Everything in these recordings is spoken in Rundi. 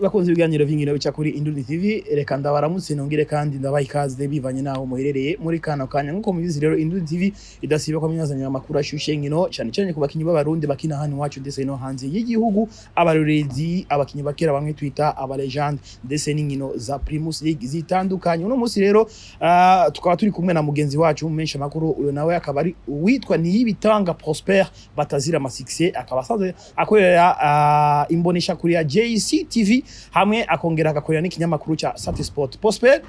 Bakunze ibiganiro vy'inkino bica kuri Indundi TV, reka ndabaramutse nongere kandi ndabaha ikaze bivanye naho muherereye muri kano kanya. Nkuko mubizi rero, Indundi TV idasiba ko myazanya amakuru ashushe inkino, cyane cyane ku bakinyi b'Abarundi bakina hano iwacu ndetse no hanze y'igihugu, abarorezi, abakinyi bakera bamwe twita aba légende, ndetse n'inkino za Primus League zitandukanye. Uno munsi rero tukaba turi kumwe na mugenzi wacu menshi amakuru, uyo nawe akaba ari uwitwa Niyibitanga Prosper batazira amasuccès, akaba asanzwe akorera imbonesha kuri ya JC TV, hamwe akongera agakorera n'ikinyamakuru cha Sat Sport. Prosper.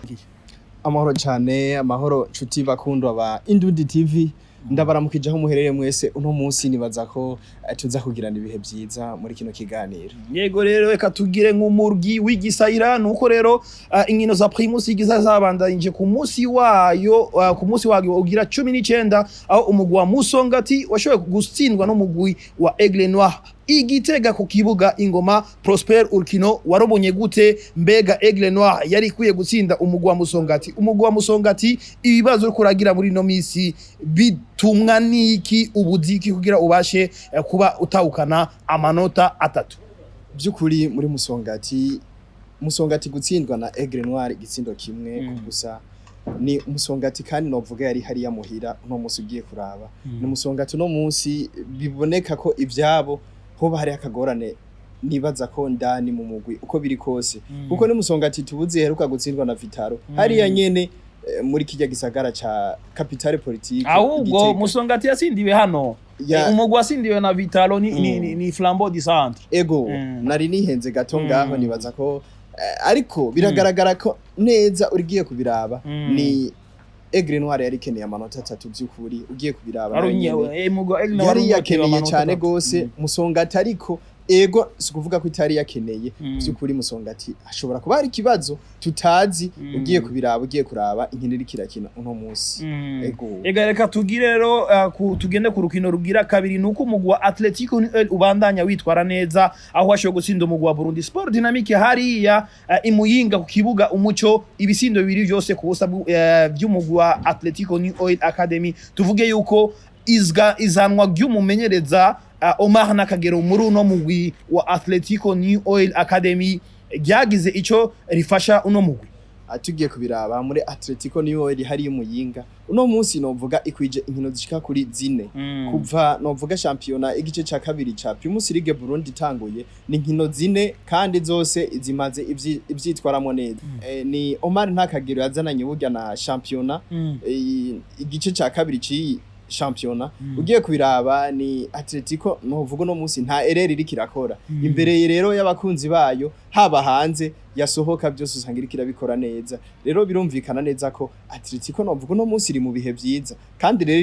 Amahoro cyane, amahoro nshuti bakundwa ba Indundi TV, ndabaramukije aho muherereye mwese. Uno munsi nibaza ko tuza kugirana ibihe byiza muri kino kiganiro. Yego rero, reka tugire nk'umurwi w'igisayira. Nuko rero inkino za Primus League zabandanije ku munsi wayo ku munsi wayo ugira 19, aho umugwi wa Musongati washoboye gutsindwa n'umugwi wa Aigle Noir Igitega ku kibuga Ingoma. Prosper, urukino warobonye gute? Mbega Aigle Noir yari ikwiye gutsinda umugwi wa Musongati? Umugwi wa Musongati, ibibazo uriko uragira muri ino misi bitumwa niki? Ubuziki kugira ubashe kuba utahukana amanota 3? By'ukuri muri Musongati, Musongati gutsindwa na Aigle Noir igitsindo 1 gusa, ni Musongati kandi novuga yari hariya muhira. Uno munsi ugiye kuraba, ni Musongati uno munsi biboneka ko ivyabo hoba hari akagorane, nibaza ko ndani mu mugwi uko biri kose, kuko ni Musongati tubuze heruka gutsindwa na Vital'O hariya nyene muri kirya gisagara ca capitale politique Ahubwo Gitega. Musongati yatsindiwe hano. Umugwi watsindiwe na Vital'O ni Flambeau du Centre. Ego. Nari nihenze gato ngaho. Nibaza ko ariko biragaragara ko neza urigiye kubiraba, ni Aigle Noir yari ikeneye amanota 3. By'ukuri ugiye kubiraba, nayo nyene Umugwi wa Aigle Noir yari wari yakeneye amanota cyane 3. gose. Musongati ariko ego, si ukuvuga ko itari yakeneye. By'ukuri Musongati ashobora kuba hari ikibazo tutazi. Ugiye kubiraba, ugiye kuraba inkino iriko irakina uno munsi. Ego. Ega reka tugire rero tugende ku rukino rugira kabiri. Nuko umugwi wa Atletico Union ubandanya witwara neza, aho washoboye gutsinda umugwi wa Burundi Sport Dynamique hariya imuyinga ku kibuga Umuco, ibisindo 2 vyose ku busa vy'umugwi wa Atletico New Oil Academy. Tuvuge yuko izga izanwa ry'umumenyereza Omar Nakagero muri uno mugwi wa Atletico New Oil Academy ryagize ico rifasha uno mugwi. Tugiye kubiraba muri Atletico niyo iri hariya Muyinga, uno munsi novuga ikwije inkino zishika kuri 4 kuva novuga shampiyona igice ca kabiri ca Primus League Burundi itanguye. Ni inkino 4 kandi zose zimaze ivyitwaramo neza. Ni Omar Ntakagero yazananye burya na shampiyona igice ca kabiri c'iyi shampiyona. Ugiye kubiraba, ni Atletico novuga uno munsi nta erreur iriko irakora imbere rero y'abakunzi bayo, haba hanze yasohoka, byose usanga iriko irabikora neza. Rero birumvikana neza ko Atletico novuga uno munsi iri mu bihe vyiza, kandi rero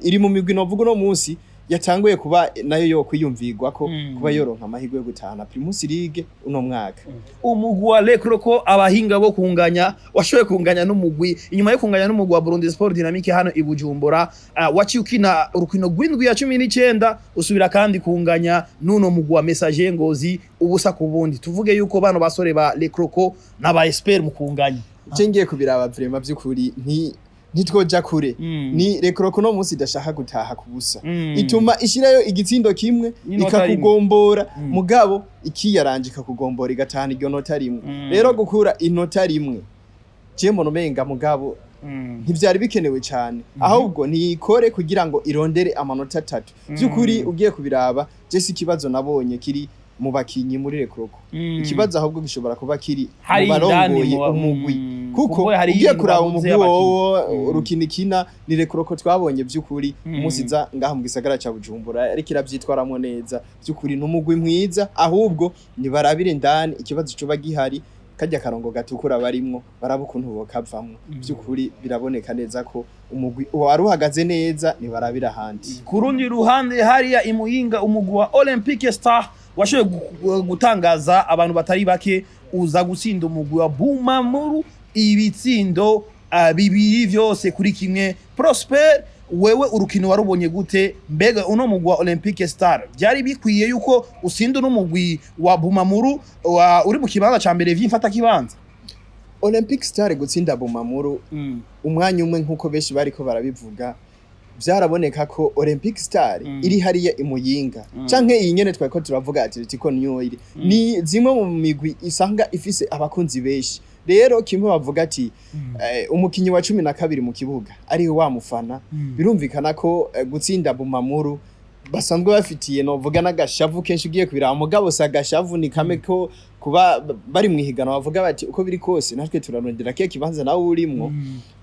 iri mu migwi novuga uno munsi yatanguye kuba nayo yo kwiyumvirwa ko kuba yoronka amahirwe yo gutahana Primus League uno mwaka. Umugwi wa Lekroko, abahinga bo kunganya, washoboye kunganya n'umugwi. Inyuma yo kunganya n'umugwi wa Burundi Sport Dynamique hano i Bujumbura, waciye ukina urukino rw'indwi ya 19, usubira kandi kunganya n'uno mugwi wa Messager Ngozi 0-0. Tuvuge yuko bano basore ba Lekroko n'aba expert mu kunganya. Icyo ngiye kubiraba vraiment, by'ukuri ntitwoja kure. Ni Lekroko no munsi idashaka gutaha ku busa, ituma ishirayo igitsindo kimwe N'inota rimwe. ikakugombora, mugabo ikiyaranje ikakugombora, igatahana iryo nota 1. Rero gukura inota 1, je mbona umenga mugabo ntivyari bikenewe cyane, ahubwo niyikore kugira ngo irondere amanota 3. By'ukuri ugiye kubiraba, je si ikibazo nabonye kiri mu bakinyi muri Lekroko. Ikibazo ahubwo gishobora kuba kiri Hari mu indani barongoye umugwi, kuko kuko hari ugiye ibintu kuraba babuze umugwi abakinyi. wowo urukino ikina ni Lekroko twabonye by'ukuri umunsi iza ngaha mu gisagara ca Bujumbura, ariko iravyitwaramwo neza. By'ukuri ni umugwi mwiza, ahubwo nibarabire indani ikibazo coba gihari, karya karongo gatukura barimwo baraba ukuntu bokavamwo. By'ukuri biraboneka neza ko umugwi wari uhagaze neza, nibarabira ahandi. Ku rundi ruhande, hariya imuyinga, umugwi wa Olympique Star washoboye gutangaza abantu batari bake, uza gutsinda umugwi wa Bumamuru ibitsindo 2 vyose kuri 1. Prosper, wewe urukino warubonye gute? Mbega uno mugwi wa Olympique Star byari bikwiye yuko utsinda uno mugwi wa Bumamuru uri mu kibanza ca mbere vy'imfata kibanza? Olympic Star gutsinda Bumamuru umwanya umwe, nk'uko benshi bariko barabivuga, Vyaraboneka ko Olympic Star iri hariya imuyinga canke iyi nyene twariko turavuga Atletico New Oil ni zimwe mu migwi isanga ifise abakunzi benshi. Rero kimwe bavuga ati umukinyi wa 12 mu kibuga ari wa mufana, birumvikana ko gutsinda Bumamuru basanzwe bafitiye novuga n'agashavu kenshi ugiye kubiraba, mugabo si agashavu, ni kame ko kuba bari mu ihiganwa bavuga bati uko biri kose natwe turarondera kiya kibanza nawe urimwo.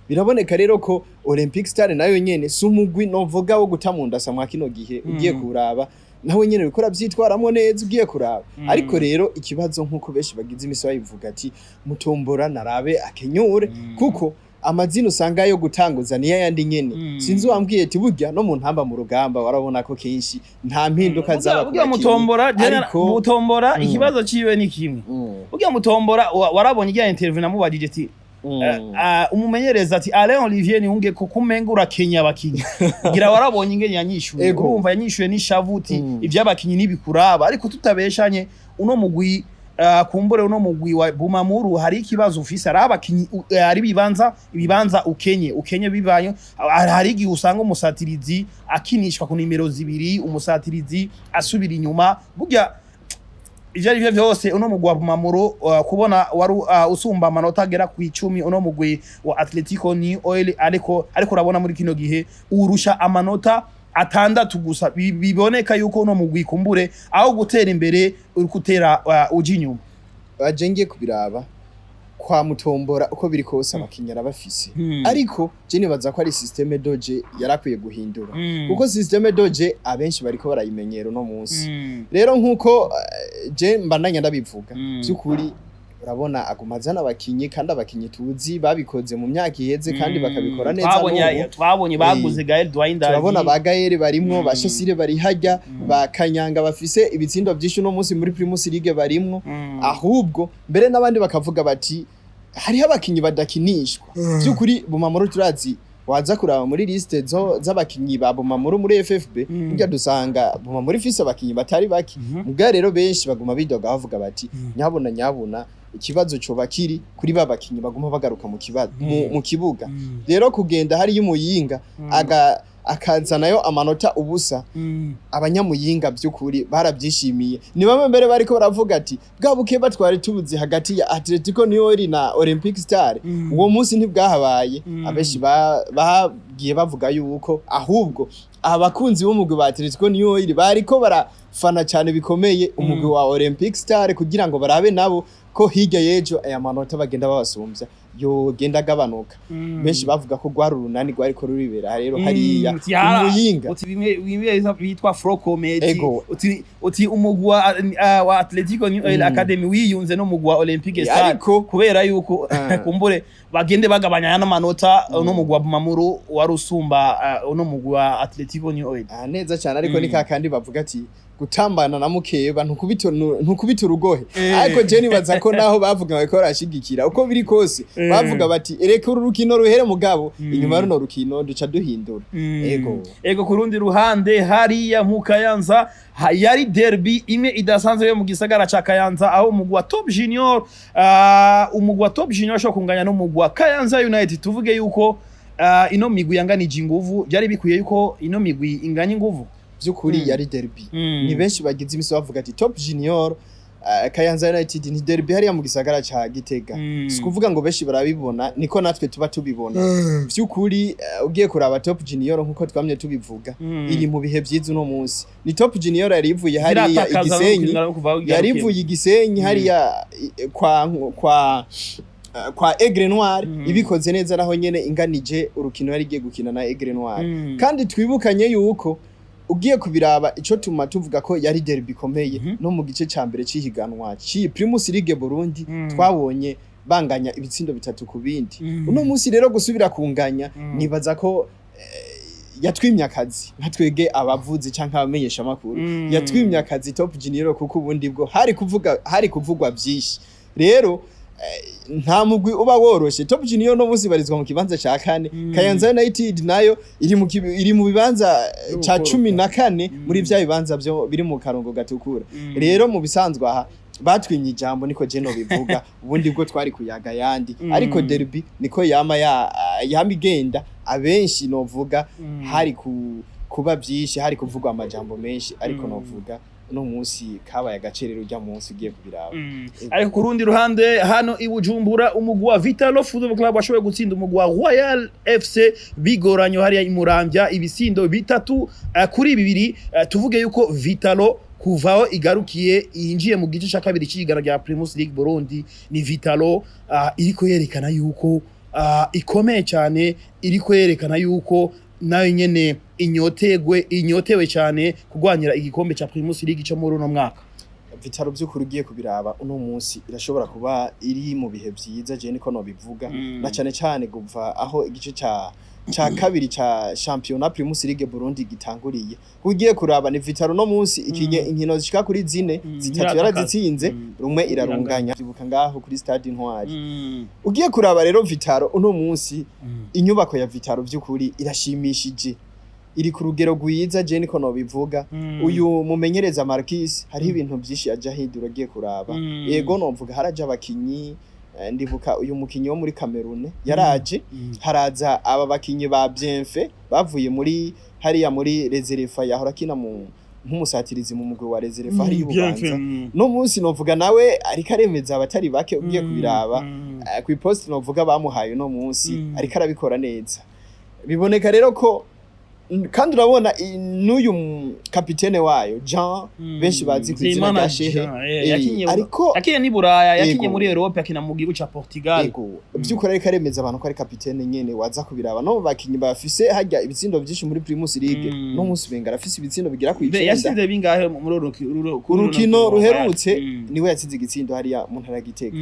Biraboneka rero ko Olympic Star nayo nyene si umugwi novuga wo guta mu ndasa mwa kino gihe. Ugiye kuraba nawe nyene uriko uravyitwaramwo neza ugiye kuraba. Ariko rero ikibazo, nk'uko benshi bagize imisi babivuga, ati Mutombora narabe akenyure, kuko amazina usanga yo gutanguza niyo yandi nyene. Sinzi uwambwiye ati burya no mu ntamba mu rugamba warabona ko kenshi nta mpinduka zaba ku Burya bakinyi. Mutombora Mutombora ikibazo ciwe ni kimwe. Burya Mutombora warabonye irya interview namubajije ati umumenyereza ati Alain Olivier Niyunge ko kumenga urakenya abakinyi, ngira warabonye ingene yanyishuye. Urumva yanyishuye n'ishavuti ivy'abakinyi ntibikuraba, ariko tutabeshanye uno mugwi kumbure uno mugwi wa Bumamuru hari ikibazo ufise, ari abakinyi ari ibibanza ukenye bibaye. Hari igihe usanga umusatirizi akinishwa ku nimero 2, umusatirizi asubira inyuma. Burya ivyo ari vyo vyose uno mugwi wa Bumamuru kubona wari usumba amanota agera ku 10 uno mugwi wa Atletico New Oil, ariko urabona muri kino gihe urusha amanota 6 gusa. Biboneka yuko uno mugwi kumbure aho gutera imbere uri gutera uja inyuma. Baje ngiye kubiraba kwa Mutombora, uko biri kose abakinyi arabafise, ariko je nibaza ko ari système de jeu yarakwiye guhindura, kuko système de jeu abenshi bariko barayimenyera uno munsi. Rero nkuko je mbandanya ndabivuga, by'ukuri urabona aguma azana abakinyi, kandi abakinyi tuzi babikoze mu myaka iheze kandi bakabikora neza. Twabonye N'ubu twabonye baguze Gaël Dwayne. Turabona ba Gaël barimwo, ba Shasire bari hajya, ba Kanyanga bafise ibitsindo byinshi uno munsi muri Primus League barimwo. Ahubwo mbere n'abandi bakavuga bati hariho abakinyi badakinishwa. By'ukuri Bumamuru turazi, waza kuraba muri liste zo z'abakinyi ba Bumamuru muri FFB, burya dusanga Bumamuru ifise abakinyi batari bake. Muga rero benshi baguma bidoga bavuga bati nyabuna nyabuna ikibazo coba kiri kuri ba bakinyi baguma bagaruka mu kibuga. Rero kugenda hariyo umuyinga aga akazanayo amanota ubusa, abanyamuyinga by'ukuri barabyishimiye. Ni bamwe mbere bariko baravuga ati bwa bukeba twari tubuzi hagati ya Atletico New na Olympic Star uwo munsi ntibwahabaye. Abenshi bagiye bavuga yuko ahubwo abakunzi b'umugwi ba Atletico New bariko barafana cyane bikomeye umugwi wa Olympic Star kugira ngo barabe nabo ko hirya y'ejo aya manota bagenda babasumbya yogenda agabanuka. Benshi bavuga ko rwari urunani rwariko ruribera rero hariya umuyinga. Uti bimwe bitwa fro comedy, uti umugwi wa Atletico New Oil Academy wiyunze n'umugwi wa Olympic Star ariko kubera yuko kumbure bagende bagabanya n'amanota uno mugwi wa Bumamuru wari usumba uno mugwi wa Atletico New Oil. Ah, neza cyane, ariko ni kakandi bavuga ati gutambana na mukeba ntukubita urugohe. Ariko je nibaza ko naho bavuga ngo barashigikira, uko biri kose bavuga bati ereka uru rukino ruhere, mugabo inyuma y'uruno rukino duca duhindura. Ego. Ego, ku rundi ruhande hariya mu Kayanza yari derby imwe idasanzwe yo mu gisagara ca Kayanza, aho umugwi wa Top Junior ashobora kunganya n'umugwi wa Kayanza United. Tuvuge yuko ino migwi yanganije inguvu, byari bikwiye yuko ino migwi inganya inguvu. By'ukuri yari derby. Ni benshi bagize imisi bavuga ati Top Junior Kayanza United ni derby hariya mu gisagara ca Gitega. Si kuvuga ngo benshi barabibona niko natwe tuba tubibona. By'ukuri ugiye kuraba Top Junior, nkuko twamye tubivuga, iri mu bihe byiza uno munsi. Ni Top Junior yari ivuye hariya Iratakaza no Igisenyi, gukina no kuva aho yari igarukiye. ivuye Igisenyi hariya kwa Aigle Noir, ibikoze neza naho nyene inganije urukino yari igiye gukina na Aigle Noir. Kandi twibukanye yuko ugiye kubiraba ico tuma tuvuga ko yari derby ikomeye, no mu gice ca mbere c'ihiganwa ci Primus League Burundi twabonye banganya ibitsindo 3 ku bindi. Uno munsi rero gusubira kunganya, nibaza ko yatwimye akazi nka twege abavuzi canke abamenyesha makuru. Yatwimye akazi Top Junior, kuko ubundi bwo hari kuvugwa byinshi. Rero nta mugwi uba woroshe. Top Junior no munsi barizwa mu kibanza ca kane. Kayanza United nayo iri mu bibanza ca Y'ugukoroka. 14 muri vya bibanza byo biri mu karongo gatukura. Rero mu bisanzwe aha batwimye ijambo, niko je no bivuga, ubundi bwo twari kuyaga yandi. Ariko derby niko yama ya yama igenda. Abenshi novuga hari kuba byinshi, hari kuvugwa amajambo menshi, ariko novuga uno munsi kabaye agacerero ujya munsi ugiye kubiraba. Ariko ku rundi ruhande, hano i Bujumbura, umugwi wa Vitalo Football Club washoboye gutsinda umugwi wa Royal FC bigoranyo hariya i Muramvya ibisindo 3-2. Tuvuge yuko Vitalo kuvaho igarukiye yinjiye mu gice ca kabiri c'igana rya Primus League Burundi, ni Vitalo iriko yerekana yuko ikomeye cyane, iriko yerekana yuko nayo nyene inyotewe cyane kurwanira igikombe ca Primus League cyo muri uno mwaka. Vitalo by'ukuri ugiye kubiraba uno munsi irashobora kuba iri mu bihe vyiza, je niko nobivuga, na cane cane kuva aho igice ca kabiri ca championnat Primus League Burundi gitanguriye. Ugiye kuraba ni Vitalo no munsi ikinye inkino zishika kuri zine, zitatu ntiratakaza. Yarazitsinze, rumwe irarunganya, ibuka ngaho kuri stade Intwari. Ugiye kuraba rero Vitalo uno munsi, inyubako ya Vitalo by'ukuri irashimishije, iri ku rugero rwiza, je niko nobivuga. Uyu mumenyereza Marquis hariho ibintu byinshi aja ahindura agiye kuraba. Yego, novuga haraje abakinyi, ndibuka uyu mukinyi wo muri Cameroon yaraje, haraza aba bakinyi ba Bienfait bavuye muri hariya muri Reserefa, yahora akina mu nk'umusatirizi mu mugwi wa Reserefa hariya Ububanza. No munsi novuga nawe ariko aremeza abatari bake ugiye kubiraba kw'iposte novuga bamuhaye uno munsi, ariko arabikora neza. Biboneka rero ko kandi urabona n'uyu kapitene wayo Jean, benshi bazi ku izina Nzeyimana rya Shehe, Jean, ariko yakinye ni Buraya, yakinye Yego. muri Europe, akina mu gihugu ca Portugal. Yego, by'ukuri ariko aremeza abantu ko ari kapitene nyene. Waza kubiraba no mu bakinyi bafise harya ibitsindo byinshi muri Primus League, no munsi benga arafise ibitsindo bigera ku Mbe 9. Yatsinze bingahe muri kuri runo Urukino rukino? ruherutse niwe yatsinze igitsindo hariya mu ntara ya Gitega.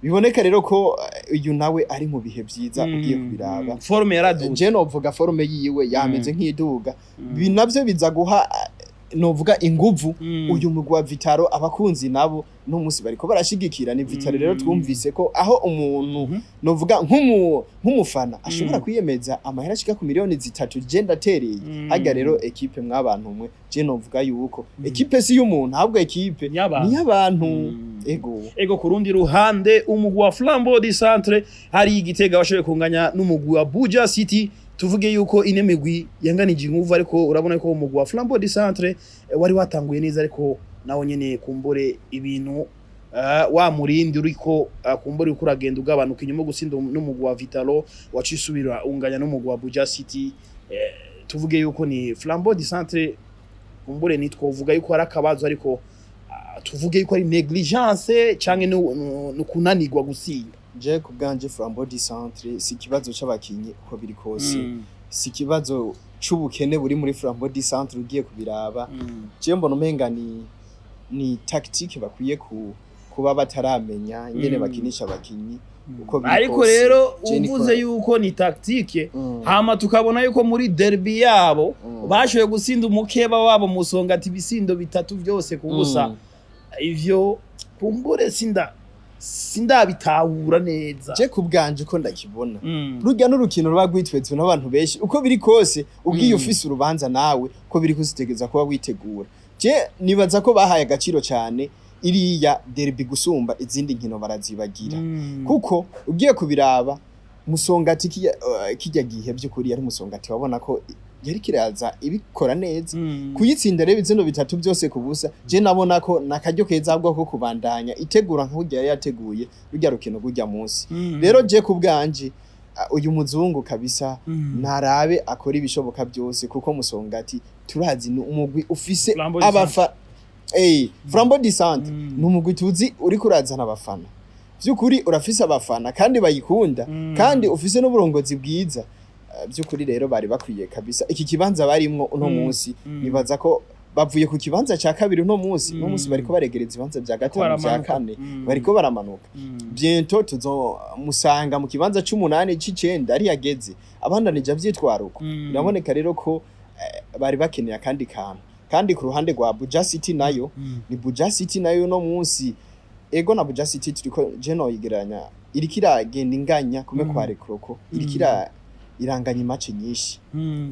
Biboneka rero ko uyu nawe ari mu bihe byiza ugiye kubiraba. Forme yaraduze. Je novuga forme yiwe yameze nk'iduga. Ibi navyo biza guha novuga inguvu uyu mugwi wa Vitalo. Abakunzi nabo no munsi bariko barashigikira ni Vitalo. Rero twumvise ko aho umuntu novuga nk'umufana ashobora kwiyemeza amahera ashika ku miliyoni 3, je ndatereye. Harya rero ekipe mwabantu mwe, je novuga yuko ekipe si y'umuntu, ahubwo ekipe Y'abantu. ni y'abantu. Ego. Ego, ku rundi ruhande umugwi wa Flambeau du Centre hari igitega washoboye kunganya n'umugwi wa Buja City. Tuvuge yuko ine migwi yanganije inguvu, ariko urabona ko umugwi wa Flambeau du Centre wari watanguye neza, ariko nawo nyene kumbure ibintu wa murindi uriko kumbure uriko uragenda ugabanuka inyuma yo gutsinda n'umugwi wa Vitalo, wacisubira unganya n'umugwi wa Buja City. Tuvuge yuko ni Flambeau du Centre, kumbure nitwovuga yuko ari akabazo, ariko tuvuge yuko ari négligence canke no kunanirwa gutsinda. Je ku bwanje Flambeau du Centre si ikibazo c'abakinyi, uko biri kose si ikibazo c'ubukene buri muri Flambeau du Centre. Ugiye kubiraba je mbona umenga ni tactique bakwiye kuba bataramenya ingene bakinisha abakinyi, uko biri Ariko kose. rero Je niko- uvuze yuko ni tactique, hama tukabona yuko muri derby yabo bashoboye gutsinda umukeba wabo Musongati ibisindo 3-0. Ivyo kumbure sindabitahura neza. Je ku bwanje uko ndakibona, rurya n'urukino ruba rwitwetswe n'abantu benshi. Uko biri kose ugiye ufise urubanza nawe, uko biri kose utegereza kuba witegura. Je nibaza ko bahaye agaciro cyane iriya derby gusumba izindi nkino, barazibagira, kuko ugiye kubiraba Musongati kijya gihe by'ukuri yari Musongati, wabona ko yari kiraza ibikora neza. Kuyitsinda rero ibitsindo 3-0, je nabona ko nakaryo keza ahubwo ko kubandanya itegura nka kurya yari yateguye rurya rukino rujya munsi. Rero je ku bwanje uyu muzungu kabisa narabe akora ibishoboka byose, kuko Musongati turazi ni umugwi ufise Flambeau du abafa Flambeau du Centre ni umugwi tuzi uriko urazana abafana. Vy'ukuri urafise abafana kandi bayikunda, kandi ufise n'uburongozi bwiza. Vy'ukuri rero bari bakwiye kabisa iki kibanza barimwo uno munsi. Nibaza ko bavuye ku kibanza ca kabiri uno munsi, uno munsi bariko baregereza ibibanza vya gatanu, vya Baramanuka. kane. Bariko baramanuka. Bientôt tuzomusanga mu kibanza c'umunani, c'icenda, ari yageze abandanije avyitwara uko. Biraboneka rero ko bari bakeneye akandi kantu. Kandi ku ruhande rwa Buja City nayo, ni Buja City nayo uno munsi, ego, na Buja City turiko je noyigereranya, iriko iragenda inganya kumwe kwa Rekroko, iriko iranganya imace nyinshi.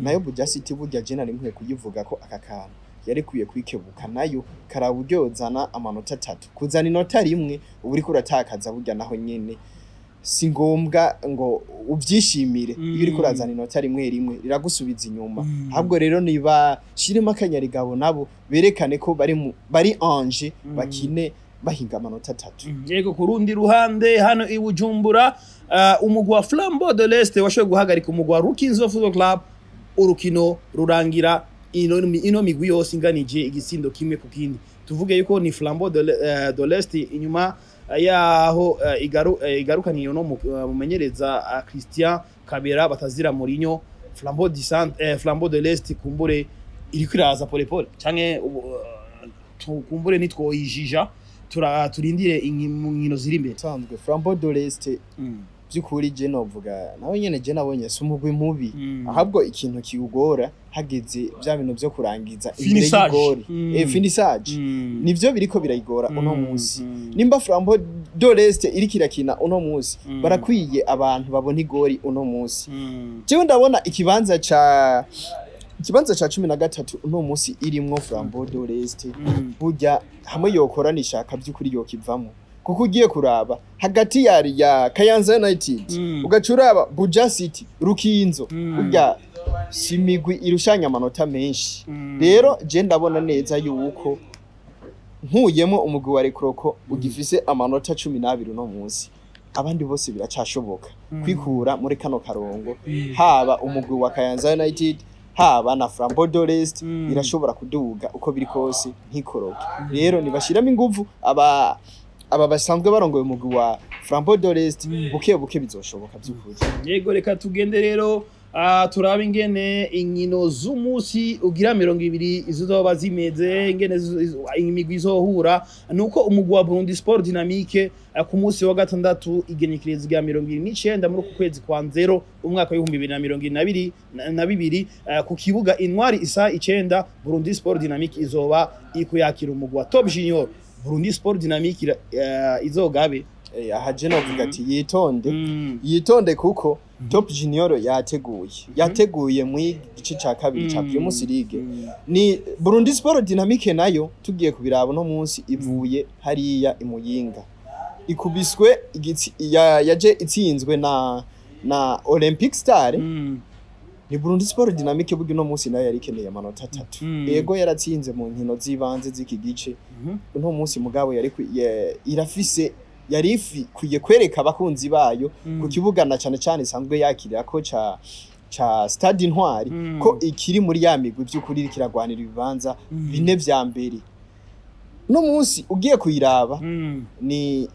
Nayo Buja City burya je nari nkwiye kuyivuga ko aka kantu yari kwiye kwikebuka nayo, karaba uburyo yozana amanota 3. Kuzana inota rimwe uba uriko uratakaza burya naho nyene. Si ngombwa ngo uvyishimire iyo uriko urazana inota rimwe rimwe riragusubiza inyuma. Ahubwo rero niba shiremo akanyarigabo, nabo berekane ko bari anje, bakine bahinga amanota 3. Yego, ku rundi ruhande hano i Bujumbura, umugwi wa Flambeau de l'Est washoboye guhagarika umugwi wa Rukinzo Football Club, urukino rurangira ino migwi yose inganije igisindo 1-1. Tuvuge yuko ni Flambeau de l'Est inyuma yaho igarukaniye no mumenyereza Christian Kabera batazira Mourinho. Flambeau du Centre, Flambeau de l'Est kumbure iriko iraza pole pole canke kumbure nitwoyijija, turindire mu nkino ziri imbere. Sanzwe Flambeau de l'Est, by'ukuri je novuga nawe nyene, je nabonye si umugwi mubi, ahubwo ikintu kiwugora hageze bya bintu vyo kurangiza imbere Finissage. y'igori, finissage, nivyo biriko birayigora uno munsi. Nimba Flambeau de l'Est iriko irakina uno munsi, barakwiye abantu babona igori uno munsi. Jewe ndabona ikibanza ca 13 uno munsi irimwo Flambeau de l'Est, burya hamwe yokorana ishaka by'ukuri yokivamo, kuko ugiye kuraba hagati ya Kayanza United, ugaca uraba Buja City, Rukinzo, burya si imigwi irushanya amanota menshi. Rero je ndabona neza yuko nkuyemo umugwi wa Rekroko ugifise amanota 12 uno munsi, abandi bose biracashoboka kwikura muri kano karongo, haba umugwi wa Kayanza United, haba na Flambeau de l'Est, irashobora kuduga uko biri kose ntikoroke. Rero nibashiramo inguvu aba basanzwe barongoye umugwi wa Flambeau de l'Est, buke buke bizoshoboka by'ukuri. Yego, reka tugende rero, turabe ingene inkino z'umunsi ugira 20 zizoba zimeze, ingene imigwi izohura. Nuko umugwi wa Burundi Sport Dynamique, ku munsi wa gatandatu igenekerezo rya 29 muri uku kwezi kwa nzero umwaka w'2022, ku kibuga Intwari isa 9, Burundi Sport Dynamique izoba iri yakira umugwi wa Top Junior. Burundi Sport Dynamique izogabe. Aha je novuga ati yitonde, yitonde, kuko Top Junior yateguye mu gice ca kabiri ca Primus League. Ni Burundi Sport Dynamique nayo tugiye kubiraba no munsi ivuye hariya imuyinga ikubiswe yaje itsinzwe na Olympic Star. Ni Burundi Sport Dynamique burya uno munsi nayo yari ikeneye amanota 3. Ego, yaratsinze mu nkino z'ibanze z'iki gice uno munsi, mugabo yari irafise yari ikwiye kwereka abakunzi bayo ku kibuga na cane cane isanzwe yakirira ko ca Stade Intwari ko ikiri muri ya migwi by'ukuri iriko iragwanira ibibanza bine vya mbere. Uno munsi ugiye kuyiraba, ni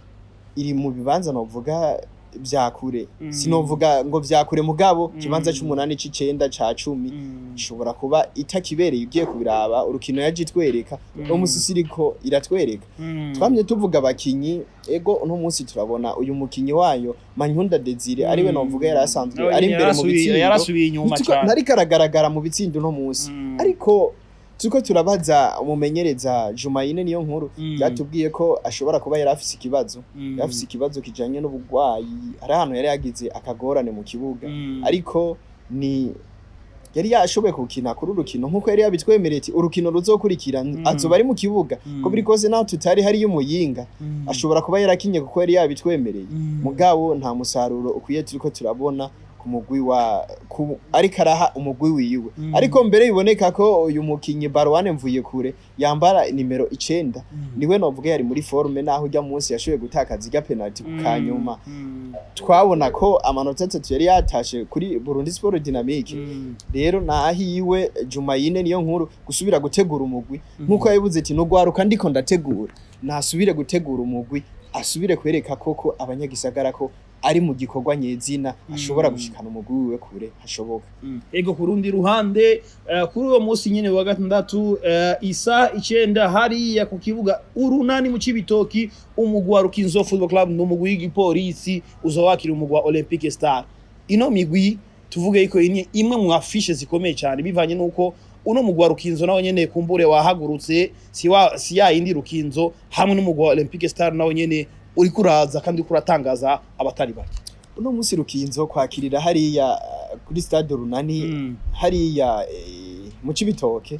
iri mu bibanza novuga vya kure, sinovuga ngo vya kure, mugabo kibanza c'umunani, c'icenda, ca 10 ishobora kuba itakibereye. Ugiye kubiraba urukino yaje itwereka uno munsi siriko iratwereka. Twamye tuvuga abakinyi, ego, uno munsi turabona uyu mukinyi wayo Manyunda Desire ariwe novuga yari asanzwe Nawe ari nyene imbere mu bitsindo, yarasubiye inyuma cane. Ntariko aragaragara mu bitsindo uno munsi, ariko turiko turabaza umumenyereza Jumayine niyo nkuru, yatubwiye ko ashobora kuba yari afise ikibazo, yari afise ikibazo kijanye n'ubugwayi, hari ahantu yari yagize akagorane mu kibuga, ariko ni yari yashoboye gukina kuri urukino nkuko yari yabitwemereye ati urukino ruzokurikira azoba ari mu kibuga. Ko biri kose naho tutari hariyo umuyinga, ashobora kuba yarakinye kuko yari yabitwemereye, mugabo nta musaruro ukwiye turiko turabona ku mugwi wa ariko araha umugwi wiwe. Ariko mbere biboneka ko uyu mukinyi Barwane mvuye kure yambara nimero 9, niwe novuga yari muri forme, naho ujya munsi yashoboye gutakaza irya penalty ku kanyuma. Twabona ko amanota 3 yari yatashe kuri Burundi Sport Dynamique. Rero nahiwe Jumayine niyo nkuru gusubira gutegura umugwi nkuko yabivuze ati nugwaruka ndiko ndategura, nasubire gutegura umugwi, asubire kwereka koko abanyagisagara ko ari mu gikorwa nyezina, ashobora gushikana umugwi wiwe kure hashoboka. Ego, ku rundi ruhande, kuri uwo munsi nyene wa gatandatu, isa 9 hariya ku kibuga Urunani mu Cibitoki, umugwi wa Rukinzo Football Club n'umugwi w'igipolisi uzowakira umugwi wa Olympique Star. Ino migwi tuvuge yuko ini imwe mu affiche zikomeye cyane, bivanye nuko uno mugwi wa Rukinzo nawo nyene kumbure wahagurutse, si ya yindi Rukinzo, hamwe n'umugwi wa Olympique Star nawo nyene uriko uraza kandi uriko uratangaza abatari bake. Uno munsi Rukinzo kwakirira hariya kuri stade Runani, hariya mu Cibitoke,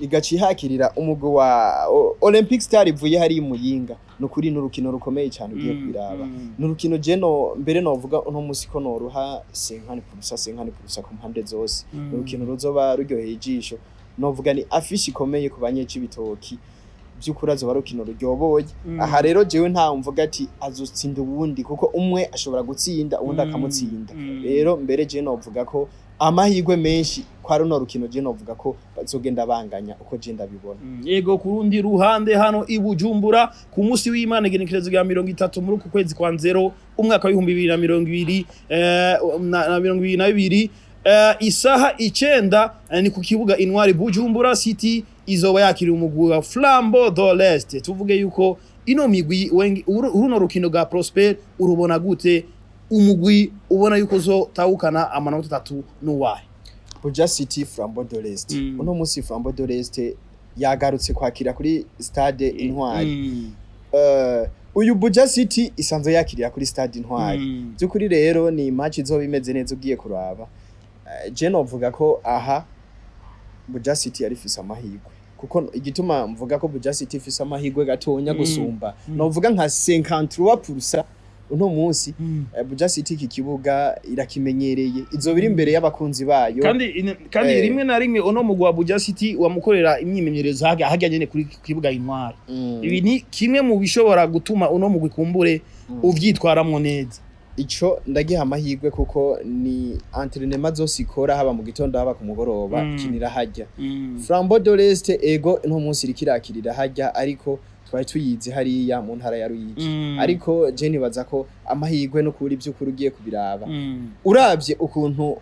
igaca ihakirira umugwi wa Olympic Star ivuye hariya i Muyinga. Nukuri n'urukino rukomeye cyane ugiye kubiraba. N'urukino je no mbere novuga uno musi ko noruha 50%, 50% ku mpande zose. Urukino ruzoba ruryoheye ijisho, novuga ni affiche ikomeye ku banyecibitoki. By'ukuri azoba ari urukino ruryoboye. Aha rero jewe nta mvuga ati azotsinda uwundi, kuko umwe ashobora gutsinda uwundi akamutsinda. Rero mbere je novuga ko amahirwe menshi kwa runo rukino, je novuga ko bazogenda banganya uko je ndabibona. Yego, ku rundi ruhande hano i Bujumbura, ku munsi w'Imana igenekerezo rya 30 muri uku kwezi kwa nzero umwaka w'2020 na 2022, isaha 9, ni ku kibuga Intwari, Bujumbura City izoba yakiriye umugwi wa Flambeau de l'Est. Tuvuge yuko ino migwi runo rukino rwa Prosper urubona gute? Umugwi ubona yuko uzotahukana amanota 3 n'uwahe? Buja City, Flambeau de l'Est. Uno munsi Flambeau de l'Est yagarutse kwakira kuri stade Intwari. Uyu Buja City isanzwe yakirira kuri stade Intwari. By'ukuri rero ni match izoba imeze neza ugiye kuraba. Je novuga ko aha Buja City yari ifise amahirwe, kuko igituma mvuga ko Buja City ifise amahirwe gatonya gusumba, novuga nka 53% uno munsi, Buja City iki kibuga irakimenyereye, izoba iri imbere y'abakunzi bayo. Kandi rimwe na rimwe uno mugwi wa Buja City wamukorera imyimenyerezo harya nyene kuri ku kibuga Intwari. Ibi ni kimwe mu bishobora gutuma uno mugwi kumbure uvyitwaramwo neza. Ico ndagiha amahirwe, kuko ni entraînement zose ikora, haba mu gitondo haba ku mugoroba, ikinira harya. Flambeau de l'Est, ego, no munsi iriko irakirira harya, ariko twari tuyizi hariya mu ntara ya Ruyigi. Ariko je nibaza ko amahirwe no kuri by'ukuri ugiye kubiraba, uravye ukuntu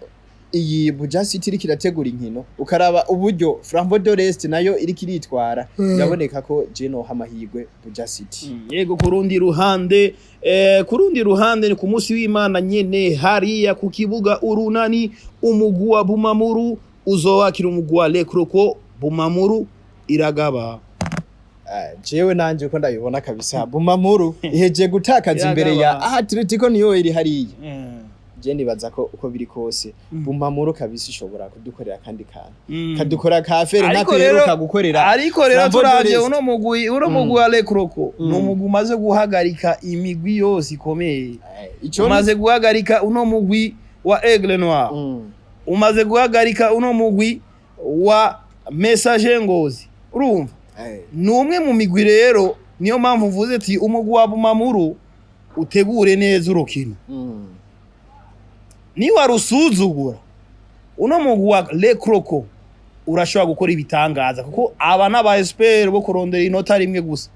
iyi Buja City iriko irategura inkino, ukaraba uburyo Flambeau de l'Est nayo iriko iritwara, biraboneka ko je noha amahirwe Buja City. Yego, ku rundi ruhande ni ku munsi w'Imana nyene hariya ku kibuga Urunani, umugwi wa Bumamuru uzowakira umugwi wa Le Croco. Bumamuru iragaba. Jewe nanje uko ndabibona kabisa, Bumamuru iheje gutakaza imbere ya Iragaba. Atletico niyo iri hariya. Je nibaza ko uko biri kose Bumamuru kabisa ishobora kudukorera kandi kantu, kadukora ka fere Ariko nkako iheruka gukorera Ariko rero Flambeau de turavye l'Est. uno mugwi wa Le Croco, ni umugwi umaze guhagarika imigwi yose ikomeye. Ico Umaze guhagarika uno mugwi wa Aigle Noir, umaze guhagarika uno mugwi wa Messager Ngozi, urumva ni umwe mu migwi. Rero niyo mpamvu mvuze ati umugwi wa Bumamuru utegure neza urukino. Niwarusuzugura, uno mugwi wa Le Croco urashobora gukora ibitangaza, kuko aba n'aba expert bo kurondera inota rimwe gusa.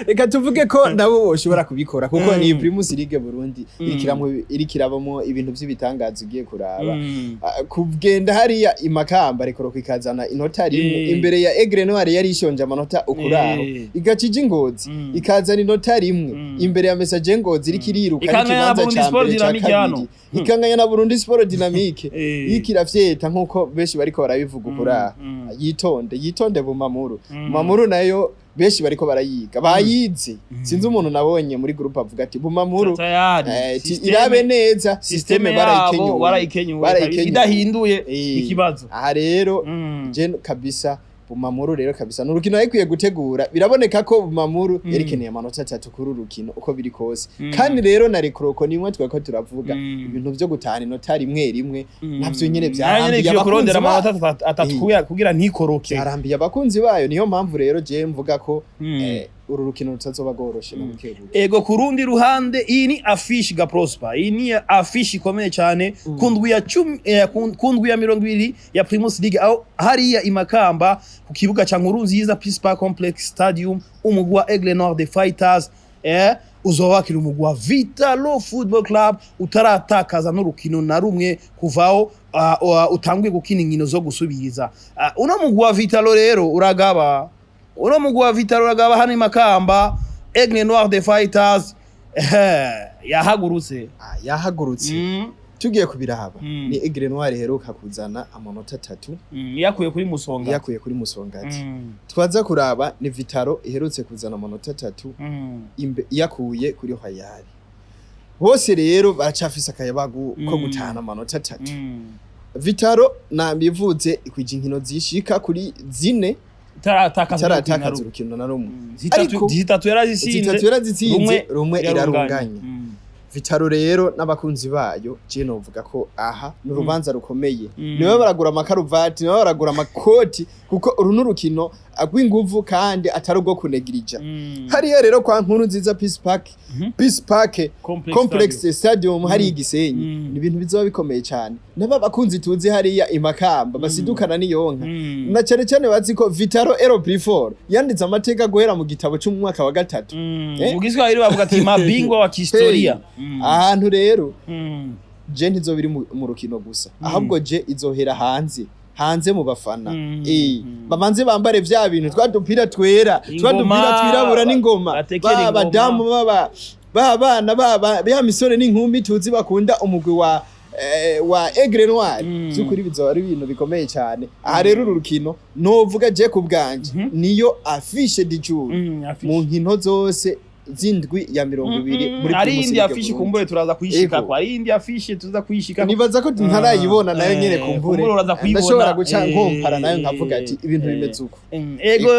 Reka tuvuge ko nabo boshobora kubikora, kuko ni Primus League Burundi iriko irabamo ibintu vy'ibitangaza ugiye kuraba. Kugenda hariya imakamba rekoroko ikazana inota rimwe imbere ya Aigle Noir yari ishonje amanota ukuraho, igaca ija Ingozi ikazana inota rimwe imbere ya Messager Ngozi iriko iriruka Ikanganya na n'ikibanza Burundi ca Sport mbere ca Dynamique hano. kabiri, ikanganya na Burundi Sport Dynamique iriko iravyeta nkuko benshi bariko barabivuga ukuraho. Yitonde, yitonde Bumamuru. Bumamuru nayo benshi bariko barayiga, bayize. Sinzi umuntu nabonye muri groupe avuga ati Bumamuru Tayari irabe neza système système yabo barayikenyuye. Barayikenyuye. Barayikenyuye. Idahinduye ikibazo. Aha rero je kabisa Bumamuru rero kabisa ni urukino yakwiye gutegura. Biraboneka ko Bumamuru yari amanota 3 kuri uru rukino uko biri kose. Kandi rero na Rekroko nimwe twako turavuga ibintu vyo gutahana inota rimwe rimwe, navyo nyene nyene vyarambiye ikwiye kurondera abakunzi amanota 3 kugira ntikoroke. Vyarambiye abakunzi bayo. Niyo mpamvu rero je mvuga ko uru rukino rutazoba rworoshe na buke buke. Ego, ku rundi ruhande iyi ni affiche ga Prosper, iyi ni affiche ikomeye cyane ku ndwi ya 10, ku ndwi ya 20 ya Primus League, aho hariya imakamba ku kibuga ca Nkurunziza Peace Park Complex Stadium, umugwi wa Aigle Noir the Fighters uzowakira umugwi wa Vitalo Football Club utaratakaza n'urukino na rumwe kuvaho utanguye gukina inkino zo gusubiriza. Uno mugwi wa Vitalo rero uragaba, uno mugwi wa Vitalo uragaba hano imakamba. Aigle Noir the Fighters yahagurutse. Yahagurutse. Tugiye kubiraba, ni Aigle Noir iheruka kuzana amanota 3 Yakuye kuri Musonga. Yakuye kuri Musongati. Twaza kuraba ni Vitalo iherutse kuzana amanota 3 yakuye kuri Royal. Bose rero baracafise akayabagu ko gutahana amanota 3. Vitalo nambivuze ikwije inkino zishika kuri zine. Itaratakaza itaratakaza urukino na rumwe. Zitatu, Ariko zitatu yarazitsinze, zitatu yarazitsinze, rumwe irarunganya. irarunganya. Vital'O rero n'abakunzi bayo, je novuga ko aha ni urubanza rukomeye. Niwe baragura amakaruvati, niwe baragura amakoti, kuko uru ni urukino rw'inguvu kandi atari urwo kunegirija. Hariya rero kwa Nkuru Nziza Peace Park, Peace Park Complex. Complex Stadium hariya Igisenyi, ni ibintu bizoba bikomeye cyane. N'aba bakunzi tuzi hariya i Makamba basidukana n'iyonka, na cyane cyane bazi ko Vital'O Ero Prifor yanditse amateka guhera mu gitabo cy'umwaka wa gatatu. Mu Giswahili bavuga ati mabingwa wa kihistoria. Hey, ahantu rero je ntizoba iri mu rukino gusa, ahubwo je izohera hanze, hanze mu bafana. Babanze bambare vya bintu, twa dupira twera, twa Ingoma, dupira twirabura n'ingoma, batekera ba ingoma. Badamu baba ba bana baba ya misore n'inkumi tuzi bakunda umugwi wa Aigle Noir. By'ukuri bizoba ari ibintu bikomeye cyane. Aha rero uru rukino novuga je ku bwanje niyo affiche du jour Affiche. mu nkino zose z'indwi ya 20 muri Ari Primus indi League affiche Burundi. Kumbure turaza kuyishikako. Ego. Ari indi affiche tuza kuyishikako. Nibaza ko ntarayibona nayo nyene. Kumbure Kumbure uraza kuyibona. ndashobora guca nkompara nayo nkavuga ati ibintu bimeze uko. Ego,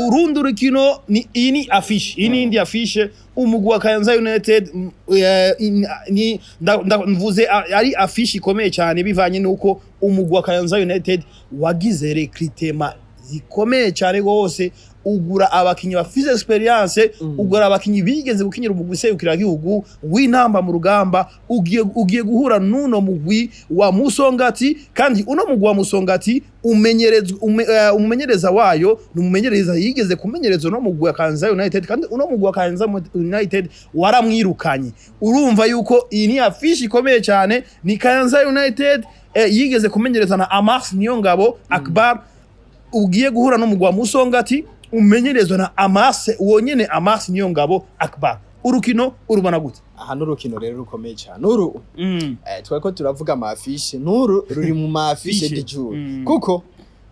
urundi rukino ni iyi, ni affiche, iyi ni indi affiche. Umugwi wa Kayanza United, ni mvuze ari affiche ikomeye cyane bivanye nuko umugwi wa Kayanza United wagize recrutement zikomeye cyane gose, ugura abakinyi bafise expérience, ugura abakinyi bigeze gukinyira umugwi serukiragihugu w'intamba mu rugamba. Ugiye guhura n'uno mugwi wa Musongati, kandi uno mugwi wa Musongati umenyerezwa umumenyereza wayo ni umumenyereza yigeze kumenyereza uno mugwi wa Kayanza United, kandi uno mugwi wa Kayanza United waramwirukanye. Urumva yuko iyi ni affiche ikomeye cyane. Ni Kayanza United yigeze kumenyereza na Amars Niyongabo Akbar, ugiye guhura n'umugwi wa Musongati umenyerezwa na Amars wonyene, Amars Niyongabo Akbar. Urukino urubona gute? Aha n'urukino rero rukomeye cyane uru. Twari ko turavuga ama affiche, n'uru ruri mu ma affiche Affiche. du jour, kuko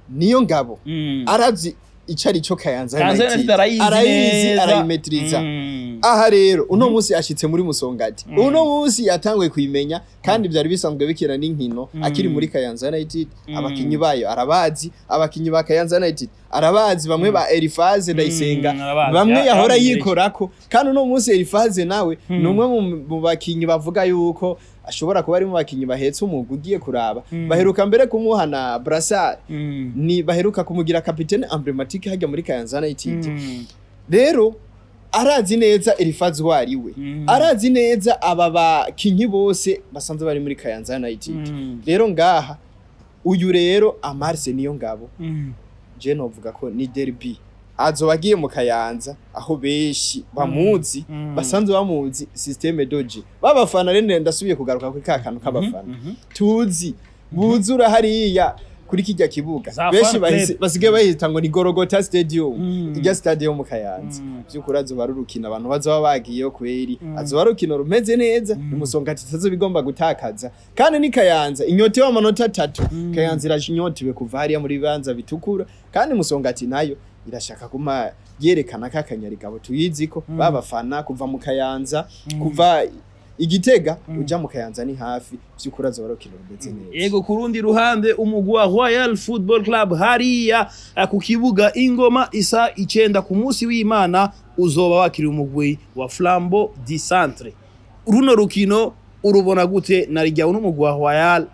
niyo ngabo arazi ico ari cyo Kayanza Kayanza United. United arayizi Arayizi, neza. arayimetriza. Aha rero uno munsi ashitse muri Musongati, uno munsi yatanguye kuyimenya, kandi byari bisanzwe bikina n'inkino akiri muri Kayanza United. Abakinyi bayo arabazi, abakinyi ba Kayanza United arabazi, bamwe ba Elifaze Ndayisenga, Arabazi. bamwe yahora Yaramenyereye. yikorako. Kandi uno munsi Elifaze nawe ni umwe mu bakinyi bavuga yuko ashobora kuba ari mu bakinyi bahetse umugwi. Ugiye kuraba, baheruka mbere kumuha na brassard, ni baheruka kumugira capitaine emblématique hajya muri Kayanza United. Rero arazi neza Elifazi uwo ari we, arazi neza aba bakinyi bose basanzwe bari muri Kayanza United. Rero ngaha uyu rero Amarse niyo ngabo, je novuga ko ni derby. Azoba agiye mu Kayanza aho benshi bamuzi, basanzwe bamuzi système de jeu. Babafana rero, ndasubiye kugaruka kuri ka kantu k'abafana tuzi buzura hariya kuri kijya kibuga. Za Benshi fan club. basigaye bahita ngo ni Gorogota Stadium, ijya stade yo mu Kayanza. By'ukuri azoba ari urukino abantu bazoba bagiyeyo kweri, azoba ari urukino rumeze neza. Umusongati itazoba igomba gutakaza, kandi ni Kayanza inyotewe amanota 3. Kayanza irashinyotewe kuva hariya muri bibanza bitukura, kandi Musongati nayo irashaka kuma yerekana ko akanyarigabo tuyizi ko babafana kuva mu Kayanza, kuva Igitega uja mu Kayanza ni hafi. Vy'ukuri azoba ari urukino rumeze neza. Yego, ku rundi ruhande umugwi wa Royal Football Club hariya ku kibuga Ingoma isa 9 ku munsi w'Imana uzoba wakiriye umugwi wa Flambeau du Centre. Runo rukino urubona gute, na rijya uno mugwi wa Royal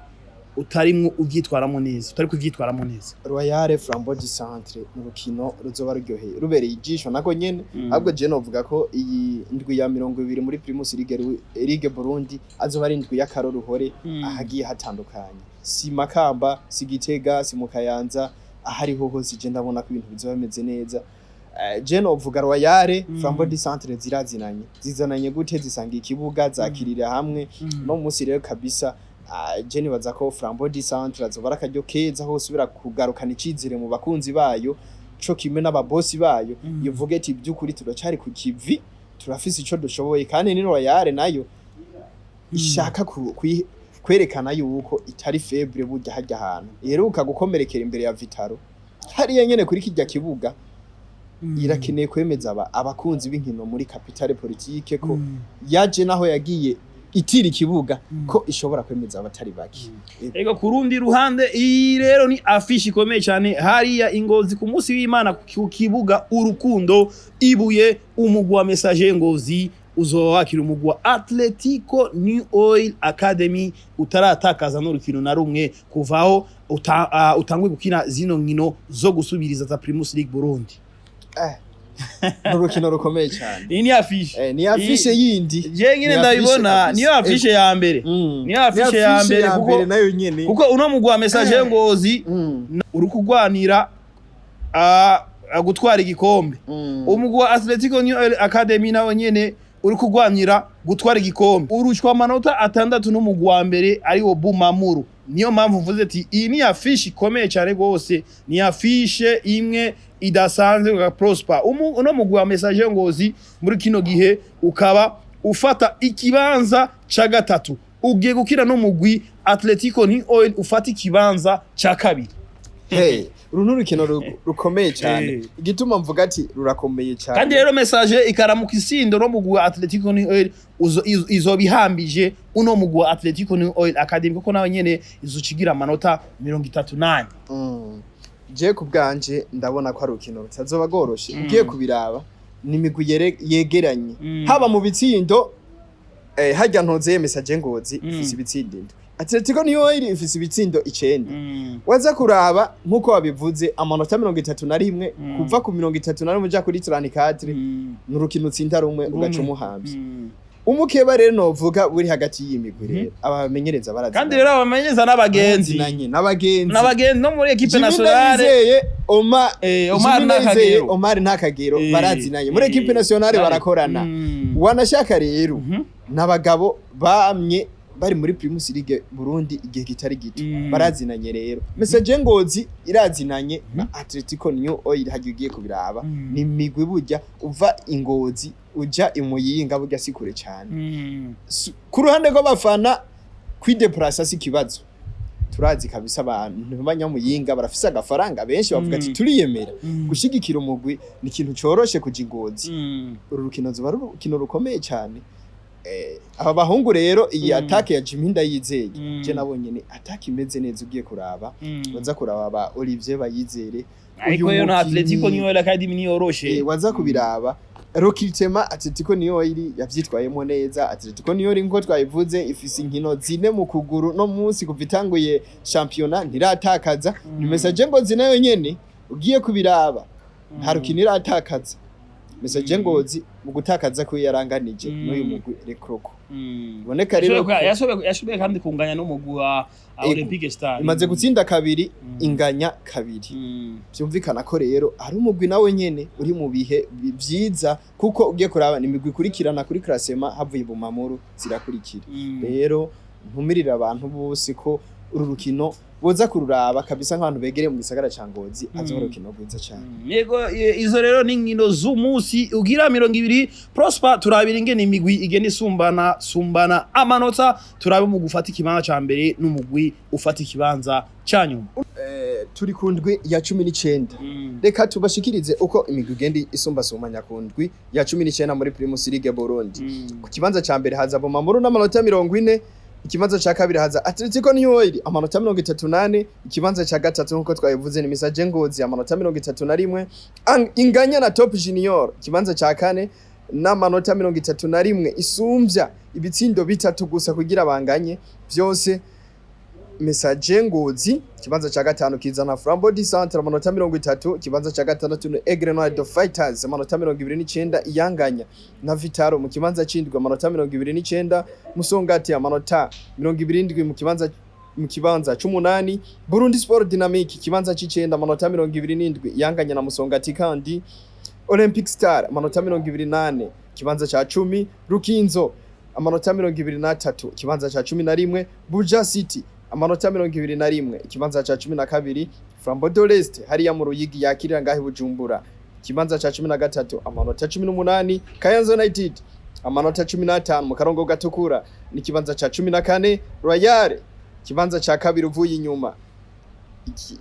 utarimwo uvyitwaramo neza, utari kuvyitwaramo neza? Royal Flambeau du Centre ni urukino ruzoba ruryoheye, rubereye ijisho nako nyene. Ahubwo je novuga ko iyi ndwi ya 20 muri Primus League Burundi azoba ari indwi y'akaroruhore ahagiye hatandukanye, si Makamba, si Gitega, si mu Kayanza, ahariho hose je ndabona ko ibintu bizoba bimeze neza. Je novuga Royal Flambeau du Centre zirazinanye. Zizananye gute? Zisanga ikibuga, zakirira hamwe. No munsi rero kabisa, je nibaza ko Flambeau du Centre azoba ari akaryo keza ho usubira kugarukana icizere mu bakunzi bayo co kimwe n'ababosi bayo, ivuge ati by'ukuri turacari ku kivi, turafise ico dushoboye. Kandi ni Royal nayo ishaka kwerekana yuko itari faible. Burya harya hantu iheruka gukomerekera imbere ya Vital'O hariya nyene kuri kijya kibuga, irakeneye kwemeza abakunzi b'inkino muri capitale politique ko yaje naho yagiye. itira ikibuga ko ishobora kwemeza abatari bake. Ego, ku rundi ruhande, iyi rero ni affiche ikomeye cyane hariya Ingozi ku munsi w'Imana ku kibuga Urukundo Ibuye. Umugwi wa Messager Ngozi uzoba wakira umugwi wa Atletico New Oil Academy utaratakaza n'urukino na rumwe kuvaho utanguye gukina zino nkino zo gusubiriza za Primus League Burundi. Ni urukino rukomeye cyane. Iyi ni affiche. Ni affiche yindi. Je nyine Ni ndabibona affiche niyo kabisa. affiche ya mbere. Niyo affiche ya mbere nayo nyene. Kuko uno mugwi wa Messager Ngozi uri kugwanira gutwara igikombe. Umugwi wa Atletico New Oil Academy nawe nyene uri kugwanira gutwara igikombe, urushwa amanota 6 n'umugwi wa mbere ariwo Bumamuru. Niyo mpamvu mvuze ati iyi ni affiche ikomeye cyane rwose, ni affiche imwe idasanzwe nka Prosper. Uno mugwi wa Messager Ngozi muri kino gihe ukaba ufata ikibanza ca gatatu, ugiye gukina n'umugwi Atletico New Oil ufata ikibanza ca kabiri. Hey, uru ni urukino rukomeye cyane. Igituma mvuga ati rurakomeye cyane, Kandi rero Messager ikaramuka isindo no mugwi wa Atletico New Oil, izobihambije uno mugwi wa Atletico New Oil Academy, kuko nawe nyene izocigira amanota 34. Je ku bwanje ndabona ko ari urukino rutazoba rworoshe. Ugiye kubiraba, ni imigwi yegeranye haba mu bitsindo. Harya ntoze Messager Ngozi ifise ibitsindo 7, Atletico New Oil ifise ibitsindo 9. Waza kuraba nk'uko wabivuze, amanota 31, kuva ku 31 uja kuri 34, ni urukino utsinda rumwe ugaca umuhamvye. Umukeba rero novuga buri hagati y'imigwi rero, abamenyereza barazi. Kandi rero abamenyereza n'abagenzi. Barazinanye, n'abagenzi. N'abagenzi no muri équipe Jimmy nationale. Ndayizeye Omar, Omar Jimmy Ndayizeye, Ntakagero. Omar Ntakagero, barazinanye muri équipe nationale, barakorana. Wanashaka rero n'abagabo bamye bari muri Primus League Burundi igihe kitari gito, barazinanye. Rero Messager Ngozi irazinanye na Atletico New Oil. Hagiye ugiye kubiraba, ni imigwi burya uva Ingozi uja Imuyinga burya si kure cyane. Ku ruhande rw'abafana, kwideplasa si ikibazo. Turazi kabisa abantu b'abanyamuyinga barafise agafaranga, benshi bavuga ati turiyemera gushigikira umugwi, ni ikintu coroshe kuja Ingozi. Uru rukino zuba ari urukino rukomeye cyane. Aba bahungu rero, iyi attaque ya Jimmy Ndayizeye, je nabonye ni attaque imeze neza. Ugiye kuraba, baza kuraba ba Olivier Bayizere, Ariko uyu yo na Atletico mukinyi- New Oil Academy niyoroshe. Waza kubiraba recrutement, Atletico niyo iri yavyitwayemo neza. Atletico niyo iri, nkuko twabivuze, ifise inkino zine mu kuguru no munsi kuva itanguye shampiyona ntiratakaza. Ni Messager Ngozi nayo nyene, ugiye kubiraba, nta rukino iratakaza. Messager Ngozi mu gutakaza ko yaranganije n'uyu mugwi Rekroko. Iboneka rero Yashoboye kandi kunganya n'umugwi wa Olympique Star. Imaze gutsinda kabiri, inganya kabiri. Vyumvikana ko rero ari umugwi nawe nyene uri mu bihe vyiza, kuko ugiye kuraba ni imigwi ikurikirana kuri classement, havuye Bumamuru zirakurikira. Rero ntumirira abantu bose ko uru rukino boza kururaba kabisa, nk'abantu begereye mu gisagara ca Ngozi, azoba urukino rwiza cane. Yego, izo rero ni inkino z'umunsi ugira 20. Prosper, turabira ingene imigwi igenda isumbana sumbana amanota, turabe mu gufata ikibanza ca mbere n'umugwi ufata ikibanza ca nyuma. Turi ku ndwi ya 19. Reka tubashikirize uko imigwi igenda isumbasumbanya ku ndwi ya 19 muri Primus League Burundi. Ku kibanza ca mbere haza Bumamuru n'amanota 40. Ikibanza ca kabiri haza Atletico New Oil, amanota 34. Ikibanza ca gatatu, nkuko twabivuze, ni Messager Ngozi, amanota 31, inganya na Top Junior. Ikibanza ca kane n'amanota 31, isumvya ibitsindo bitatu gusa kugira banganye vyose Messager Ngozi. Ikibanza ca gatanu kizana Flambeau du Centre, amanota 30. Ikibanza ca gatandatu ni Aigle Noir de Fighters, amanota 29, iyanganya na Vitaro mu kibanza c'indwi, amanota 29. Musongati, amanota 27, mu kibanza c'umunani. Burundi Sport Dynamic, ikibanza c'icenda, amanota 27, iyanganya na Musongati. Kandi Olympic Star, amanota 24, ikibanza ca 10. Rukinzo, amanota 23, ikibanza ca 11. Buja City, amanota 21, ikibanza ca 12. Flambeau de l'Est hariya mu Ruyigi yakirira ngahe Bujumbura, ikibanza ca 13, amanota 18. Kayanza United, amanota 15, mu karongo gatukura, n'ikibanza ca 14. Royal, ikibanza ca kabiri uvuye inyuma,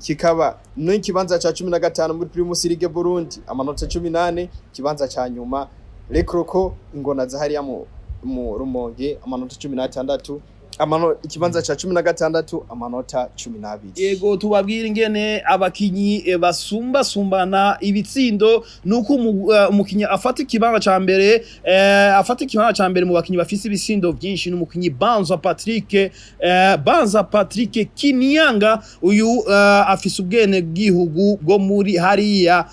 kikaba n'ikibanza ca 15 muri Primus League Burundi, amanota 14. Ikibanza ca nyuma Lekroko, ingona za hariya mu mu Rumonge amanota 16, ikibanza ca 16 amanota 12. Yego, tubabwira ingene abakinyi basumbasumbana ibitsindo, nuko umukinyi afata ikibanza ca mbere, afata ikibanza ca mbere mu bakinyi bafise ibitsindo vyinshi n'umukinyi Banza Patrick, Banza Patrick Kinianga. Uyu afise ubwene bw'igihugu bwo muri hariya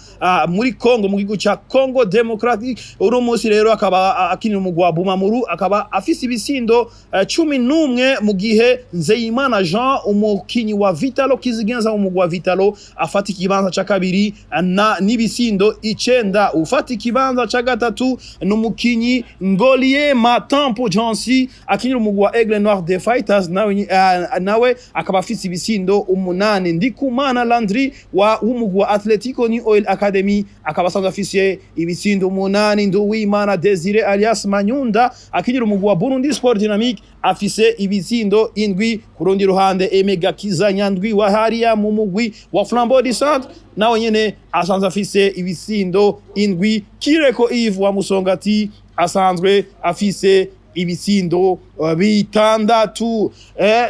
muri Congo, mu gihugu ca Congo Democratic. Uno munsi rero akaba akinira umugwi wa Bumamuru, akaba afise ibitsindo 11, mu gihe Nzeyimana Jean, umukinyi wa Vitalo Kizigenza, umugwi wa Vitalo, afata ikibanza ca kabiri na n'ibisindo 9. Ufata ikibanza ca gatatu n'umukinyi Ngoliema Tampo Jansi, akinira umugwi wa Aigle Noir de Fighters, nawe akaba afise ibisindo 8. Ndikumana Landry wa w'umugwi wa Atletico New Oil Academy akaba asanzwe afise ibisindo 8. Nduwimana Desire alias Manyunda, akinira umugwi wa Burundi Sport Dynamique, afise ibitsindo 7. Ku rundi ruhande, Emega Kiza Nyandwi wa hariya mu mugwi wa Flambeau du Centre nawe nyene asanzwe afise ibitsindo 7. Kireko Yves wa Musongati asanzwe afise ibitsindo 6.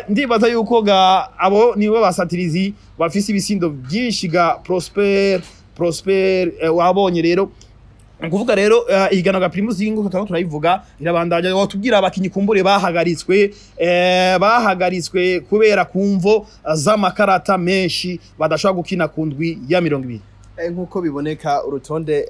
Ndibaza yuko ga abo nibo basatirizi bafise ibitsindo byinshi ga Prosper. Wabonye rero, ukuvuga rero ihiganwa ga Primus League, nkuko turabivuga, irabandanya. Watubwira abakinyi kumbure bahagaritswe kubera kumvo z'amakarata menshi, badashobora gukina ku ndwi ya 20. Nkuko biboneka, urutonde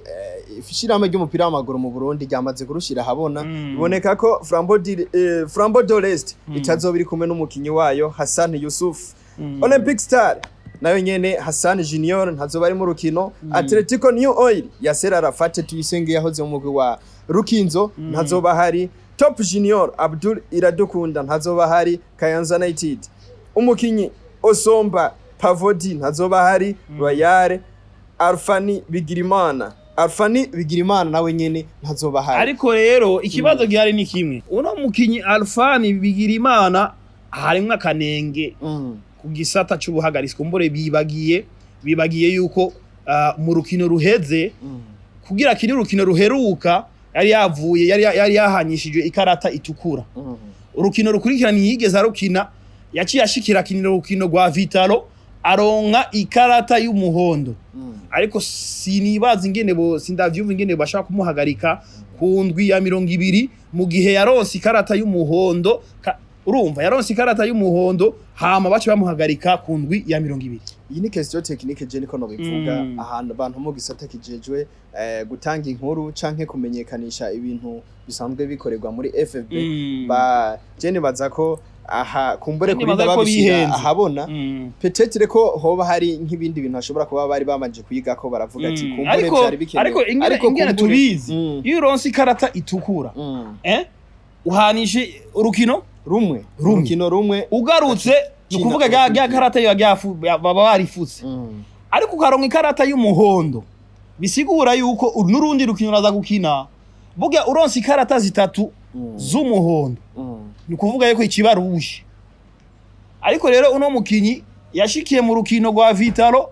ishirahamwe ry'umupira w'amaguru mu Burundi ryamaze kurushira ahabona, biboneka ko Flambeau de l'Est itazoba iri kumwe n'umukinyi wayo Hassan Yusuf. Olympic Star nayo nyene Hassan Junior ntazoba ari mu rukino. Atletico New Oil, Yasser Arafat Tuyisenge yahoze mu mugwi wa Rukinzo ntazoba hari. Top Junior, Abdul Iradukunda ntazoba hari. Kayanza United, umukinyi Osomba Pavodi ntazoba hari. Royal, Alfani Bigirimana nawe nyene ntazoba hari. Ariko rero ikibazo gihari ni kimwe: uno mukinyi Alfani Bigirimana harimwo akanenge ku gisata c'ubuhagaritswe. Kumbure bibagiye yuko mu rukino ruheze, kugira kiri urukino ruheruka, yari yavuye yari yahanyishijwe ikarata itukura. Urukino rukurikirana ntiyigeze arukina, yaciye ashikira akinira urukino rwa Vitalo, aronka ikarata y'umuhondo. Ariko sinibaza ingene bo, sindavyumva ingene bashaka kumuhagarika ku ndwi ya 20 mu gihe yaronse ikarata y'umuhondo. Urumva, yaronse ikarata y'umuhondo, hama bace bamuhagarika ku ndwi ya 20. Iyi ni question technique, je niko nobivuga. Ahantu abantu mu gisata kijejwe gutanga inkuru canke kumenyekanisha ibintu bisanzwe bikorerwa muri FFB, ba je nibaza ko aha kumbure Je kurinda nibaza ko babishira bihenze. ahabona, peut-être ko hoba hari nk'ibindi bintu bashobora kuba bari bamanje kwiga ko baravuga ati kumbure Ariko vyari bikenewe. ariko ingene kumbure- tubizi, iyo uronse ikarata itukura, uhanishe urukino rumwe. Rumwe. Urukino rumwe. Ugarutse ni Kina ukuvuga rya karata baba barifutse. Ariko ukaronka ikarata y'umuhondo, bisigura yuko n'urundi rukino uraza gukina. Burya uronse ikarata zitatu z'umuhondo, ni ukuvuga yuko ikiba rouge. Ariko rero uno mukinyi yashikiye mu rukino rwa Vitalo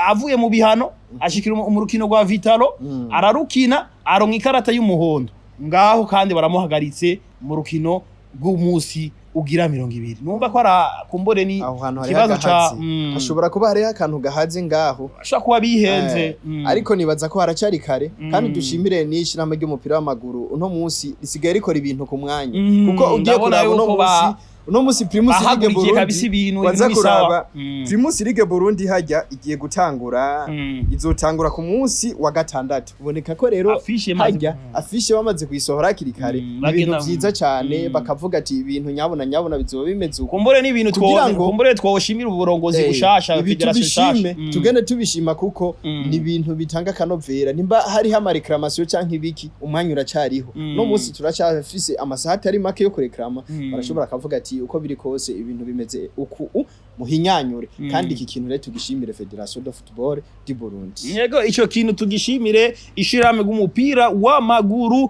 avuye mu bihano, ashikira mu rukino rwa Vitalo, ararukina, aronka ikarata y'umuhondo ngaho, kandi baramuhagaritse mu rukino rw'umunsi ugira 20. Numva ko ara kumbure ni Aho hantu hariho ikibazo ca agahazi, hashobora kuba hariho akantu gahaze ngaho. Ashobora kuba bihenze. Ariko nibaza ko haracari kare, kandi dushimire n'ishirahamwe ry'umupira w'amaguru, uno munsi risigaye rikora ibintu ku mwanya, kuko ugiye Ndabona kuraba uno yuko munsi, uno munsi Primus League bahagurukiye kabisa Burundi ibintu waza ibintu ni sawa. kuraba Primus League Burundi hajya igiye gutangura, izotangura ku munsi wa gatandatu. Uboneka ko rero Affiche hajya affiche bamaze kuyisohora hakiri kare, Mm, ni ibintu bagenda- vyiza cane, bakavuga ati ibintu nyabona nyabona bizoba bimeze uko. Kumbure n'ibintu Kugira ngo- kumbure twoshimira uburongozi bushasha, Ibi fédération nshasha. tubishime, tugende tubishima, kuko ni ibintu bitanga akanovera. Nimba hariho ama réclamations canke ibiki, umwanya uracariho. No munsi turacyafise amasaha atari make yo kureklama. Barashobora kavuga ati uko biri kose ibintu bimeze uku, muhinyanyure. Kandi iki kintu rero tugishimire Fédération de Football du Burundi. Yego, ico kintu tugishimire ishirahamwe rw'umupira w'amaguru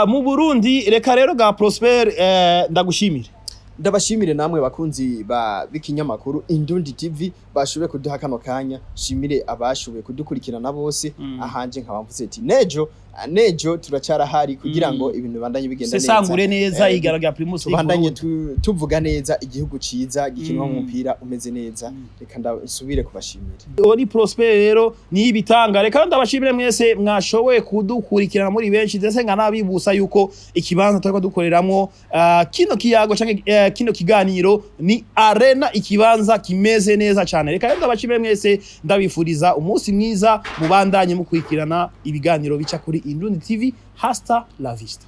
mu Burundi. Reka rero ga Prosper, ndagushimire. Ndabashimire namwe bakunzi ba b'ikinyamakuru Indundi TV bashoboye kuduha kano kanya, shimire abashoboye kudukurikirana bose. Ahanje nkaba mvuze ati nejo. Nejo turacarahari kugira ngo ibintu bibandanye bigenda neza. Sesangure neza ihiganwa rya Primus League Tubandanye Burundi. tuvuga neza igihugu ciza gikinwa umupira umeze neza. Reka ndasubire kubashimira. Uwo ni Prosper rero nibitanga. Reka ndabashimire mwese mwashoboye kudukurikirana muri benshi, ndetse nkanabibusa yuko ikibanza turiko dukoreramwo kino kiyago canke kino kiganiro ni Arena, ikibanza kimeze neza cane. Reka rero ndabashimire mwese, ndabifuriza umunsi mwiza, mubandanye mukurikirana ibiganiro bica kuri Indundi TV. Hasta la vista.